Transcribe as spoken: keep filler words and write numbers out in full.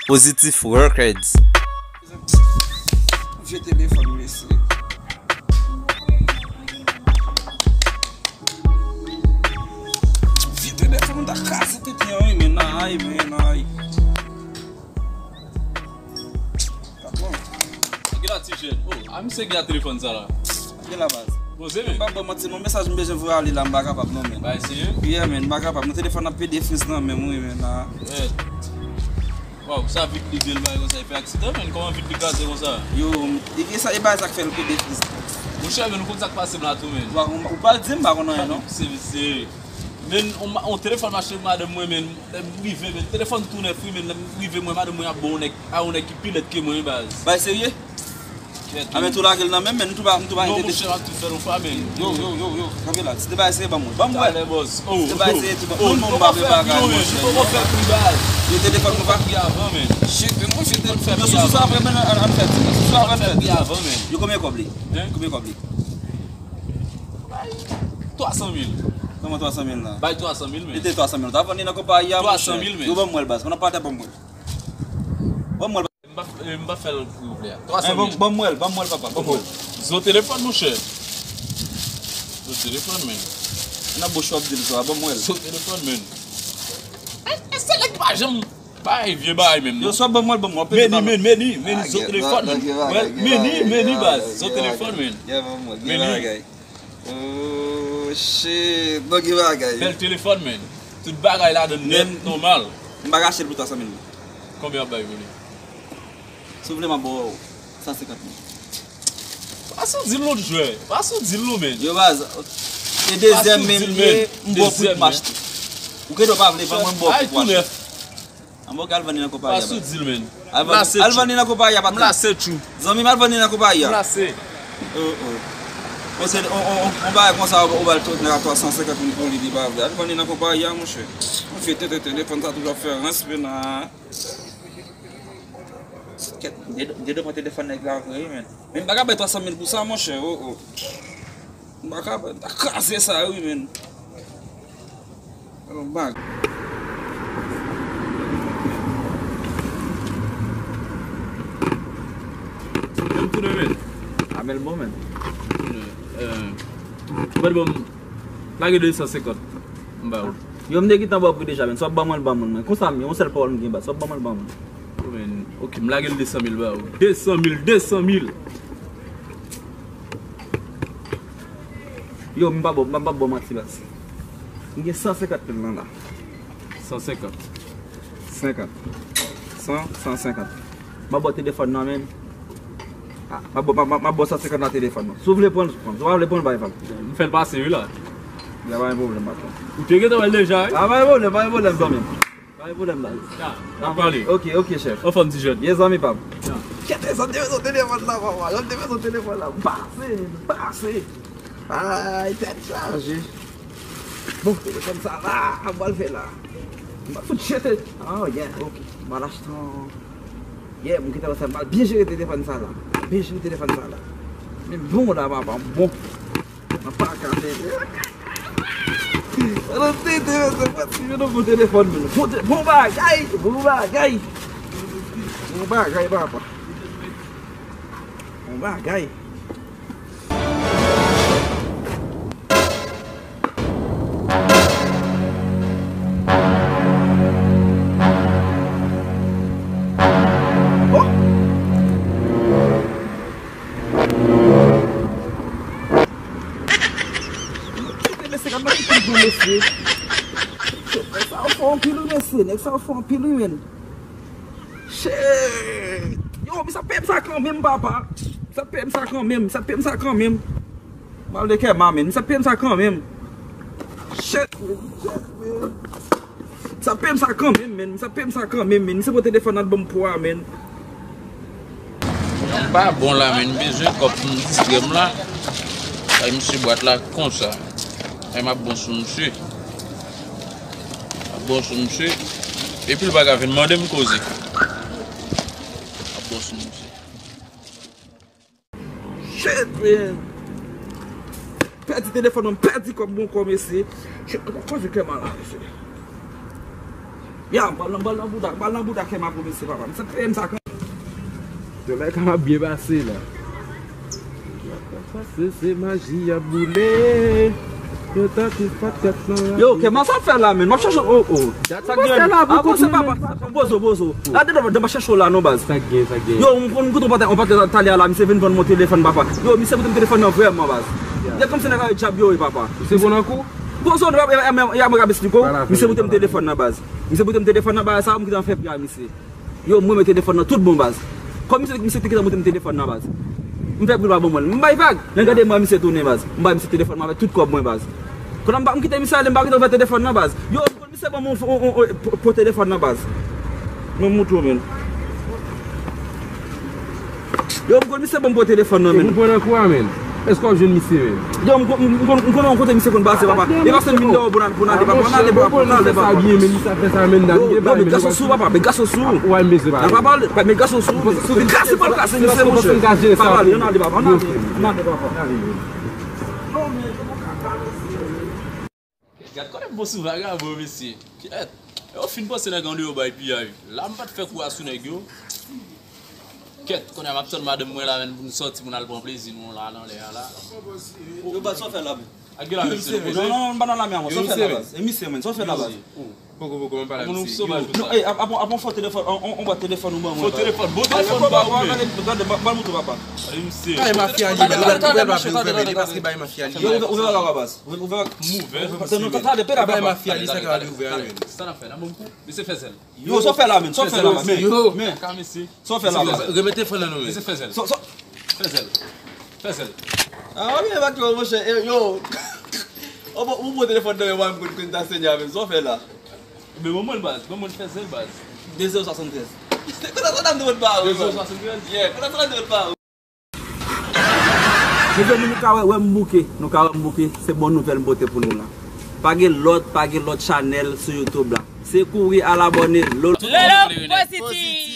Positif Records. Vye telefòn, mesye. Vye telefòn, ta kraze tete an, wi, men ay, men ay. Patwon. Gen la ti jèn. Oh, a misye gen telefòn sa la. Gen la baz. Poze men. Pa ban manti non, mesaj m bezwen voye ale la, m pa kapab non men. Bay serye? Yeah men, m pa kapab. Non, telefòn ap pede friz nan men m wi men la. Eh. Waw, sa vit li byen l bay konsa, li fè aksidan men, kòman vit li kraze konsa? Yo, e gen sa, e bagay sa k fè l pede friz. Monchè, men nou konn sa k pase m la tou men. Ou pa, ou pa di m pa konn anyen non. Se, se, men, on, on telefòn mache madanm mwen men, lè m rive men, telefòn tou nèf wi men, lè m rive mwen, madanm mwen ap bon yon nèg, a yon nèg ki pi lèd ke mwen wi baz. Bay serye? A men tou lage l nan men m, men m tou pa, m tou pa gen tete. Non, monchè, m ap tou fè l yon fwa men. Yo, yo, yo, yo, kanpe la. Si te bay serye, ban m wè. Ban m wè. Talè, bòs. Oh, si te bay serye, tou ban m. Li poko fè pri baz. Yo, telefòn mwen pa. Li poko fè pri avan men. Shit, men monchè, te, yo sou sou sa apre men, ann, ann fè ti. Sou sou sa apre ann fè ti. Li poko fè pri avan men. Yo, konbyen kòb li? Hein? Konbyen kòb li? Twa san mil. Kòman twa san mil la? Bay twa san mil men. Li te twa san mil. Ou ta vann li nan konpayi a, monchè. Twa san mil men. Yo, ban m wè l baz. Pandan m pa tè, ban m wè l. Ban m wè l. M pa, eh, m pa fè l pou ou vle a. Twa san mil. Ban m wè l, ban m wè l, papa, ban m wè l. Zo telefòn, monchè. Zo telefòn, men. Nan bouch w ap di l sa, ban m wè l. Zo telefòn, men. Eh, eh, se nèg pa janm bay vye bagay menm, non. Yo, swa ban m wè l, ban m wè l. Meni, men, meni, meni, zo telefòn, men. Meni, meni, baz. Zo telefòn, men. Meni. Oh, shit. Bon, gen bagay. Bèl telefòn, men. Tout bagay ladan l nèt, nòmal. M pa ka achte l pou twa san mil. Konbyen w ap bay pou li? Si w vle, m ap ba w san senkant mil. Pa sou dil non, jwè. Pa sou dil non, men. Yo, baz, e dezyèm men m ye, m ba w pri pou m achte. Ou gen dwa pa vle vann mwen, m ba w pri pou w achte. Ann, bon, al vann li nan konpayi a, pa sou dil, men. Al vann, al vann li nan konpayi a, patnè. M lase tjou. Zanmi m, al vann li nan konpayi a. M lase. Oh, oh. Bon, se on, on, on, on bagay konsa, ou ba l tout nèg a twa san senkant mil pou li, li pa vle. Al vann li nan konpayi a, monchè. Monchè, tete, telefòn sa toujou ap fè rans, men nan. Kèt, de, de, de pran telefòn nèg la vre, wi, men. Men m pa ka bay twa san mil pou sa, monchè, oh, oh. M pa ka bay, m ta kraze sa, wi, men. Alò, bag. Men m tounen, men. A, men l bon, men. M tounen. Euh, ban m, lage de san senkant. M ba ou. Yo, m te gentan ba w pri deja, men. Swa ban mwen l, ban mwen l, men. Konsa, men, yon sèl pawòl m gen, baz. Swa ban mwen l, ban mwen l. Yo, men, ok, m lage l de san mil ba ou. De san mil, de san mil. Yo, m pa ba w, m pa ba w manti, baz. M gen san senkant mil nan la. San senkant. Senkant. San, san senkant. M ap ba w telefòn nan, men. Ah, m ap ba w, m ap, m ap, m ap ba w san senkant nan telefòn nan. Si w vle pran l, pran l. Si w pa vle pran l, bay fè l. M fè l pase, wi, la. La, pa gen pwoblèm, patwon. Ou te gentan wè l deja, wi? Ah, pa gen pwoblèm, pa gen pwoblèm, zanmi m. Pa gen pwoblèm, baz. Ya, n ap pale. Ok, ok, chèf. Anfòm, ti jèn. Yes, zanmi pa m. Ya. Kèt, sa m te bezwen telefòn la, papa. Sa m te bezwen telefòn la. Pase, pase. Ay, tèt chaje. Bon, telefòn sa la, m pral fè la. M pral fout jete. Oh, yeah, ok. M pral achte yon. Yeah, m kite sa, m pral byen jere telefòn sa la. Byen jere telefòn sa la. Men bon la, papa, bon. Mwen pa ka fè. Alò, te, te, te, te, te, yon bon telefòn, men. Bon te, bon bagay, bon bagay. Bon bagay, papa. Bon bagay. Oh! Mesye, gad nan ki pil gwo, mesye. Nèg sa yo fò anpil, wi, mesye. Nèg sa yo fò anpil, wi, men. Shit. Yo, men sa peye m sa kanmenm, papa. Sa peye m sa kanmenm. Sa peye m sa kanmenm. Mal de kè ma, men. Sa peye m sa kanmenm. Shit, men. Shit, men. Sa peye m sa kanmenm, men. Sa peye m sa kanmenm, men. Misye pran telefòn nan ban m pwa, men. M pa bon la, men. M bezwen kòb pou m distrè m la. Ay, misye bwat la konsa. Ay, m ap bon sou misye. M ap bon sou misye. Epi l pa ka vin mande m koze. M ap bon sou misye. Shit, man. Pèdi telefòn nan, pèdi kòb, bon kòb, mesye. Shit, mwen pa konn kè mal la, mesye. Ya, bal nan, bal nan bouda, bal nan bouda kè m ap mesye papa. M santi kè m sa kan. Yo, lè ka m ap byen pase la. Pase se maji y ap boule. Yo ta tou fat kat lan. Yo, kè m sa fè la, men. M ap chache, oh, oh. Dat sa gen. Avanse papa. Bozo, bozo. La dedan, dedan, m ap chache w la non baz. Sa gen, sa gen. Yo, m konn kote yon patè, yon patè talè a la, misye vin vann mwen telefòn papa. Yo, misye pote m telefòn nan vrèman baz. Ya kòmsi nèg la djab yo wi papa. Misye bon nan kou? Bozo, ya mwen ka esplike w. Misye pote m telefòn nan baz. Misye pote m telefòn nan baz, sa m ki t ap fè pya misye. Yo, mwen mete telefòn nan tout bon baz. Kòm misye, misye te gentan montre m telefòn nan baz. M fè pou l pa ban mwen. M bay vag. Lè gade mwen misye tounen baz. M bay misye telefòn mwen avèk tout kòb mwen baz. Kounye a m pa m kite misye ale, m pa gentan ouvè telefòn nan baz. Yo, m konn misye ban mwen yon, yon, yon, yon, pou, pou telefòn nan baz. Mwen moutre w men. Yo, m konn misye ban m pou telefòn nan men. Ou pran nan kou a men. Èske w ap jwenn misye menm? Yo, m kon- m kon- m konnen yon kote misye konn pase papa. E pase m vin dèyè w pou n al pou n ale papa. N ale papa, n ale papa. Sa byen men, li sa fè sa men. Yo, yo, met gason sou papa, met gason sou. Ou a m bezwen pale. Nan pa pale, met gason sou. Met gason pa kase misye monchè. Pa pale, n ale papa, n ale. N ale papa. Gad konnen m bon sou vagabon mesye. Kèt. Yo fin panse nèg andeyò bay piyay. La m pa t fè kou a sou nèg yo. Kèt, kounye a m ap tann madanm mwen la menm pou n sòti pou n al pran plezi nou la nan lè a la. Yo baz sa w fè la men. Ak gen la mesye. Non non non, m pa nan lame a mwen. Sa w fè la baz? E misye menm, sa w fè la baz? Poko poko, m ap pale ak misye. Non, ey, ap ap ap yon fo telefòn, yon bwat telefòn ou ban mwen. Fo telefòn, bon telefòn ba ou men. Gade, ba m montre papa. Gade misye. Bay mafya li men, ou bèl pa vle, ou fè men, li paske bay mafya li. Yo, ouvè vag la baz. Ouvè vag. Ouvè vag. Tande pè la papa. Bay mafya li sa ka ouvè a men. Sa n ap fè la, bon kou. Mesye fè zèl. Yo, sa w fè la men, sa w fè la men. Yo. Men. Ka mesye. Sa w fè la men. Remete fò nan nou men. Mesye fè zèl. Sa sa. Fè zèl. Fè zèl. Ah, ok, pa twò monchè. Eh, yo. Ou bon, ou bon telefòn nan men mwen, m konn konn ta senya men. Sa w fè la? Men ban mwen baz, ban mwen fè zèl baz. De zewo swasanntrèz. Konn sa sa nan nou pa. De zewo swasanntrèz? Yeah, konn sa sa nan nou pa. Mezanmi, nou ka wè, wè m bouke. Nou ka wè m bouke. Se bon nouvèl m pote pou nou la. Pa gen lòt, pa gen lòt chanèl sou YouTube la. Se kouri al abòne. Lolo. Lolo Pozitif.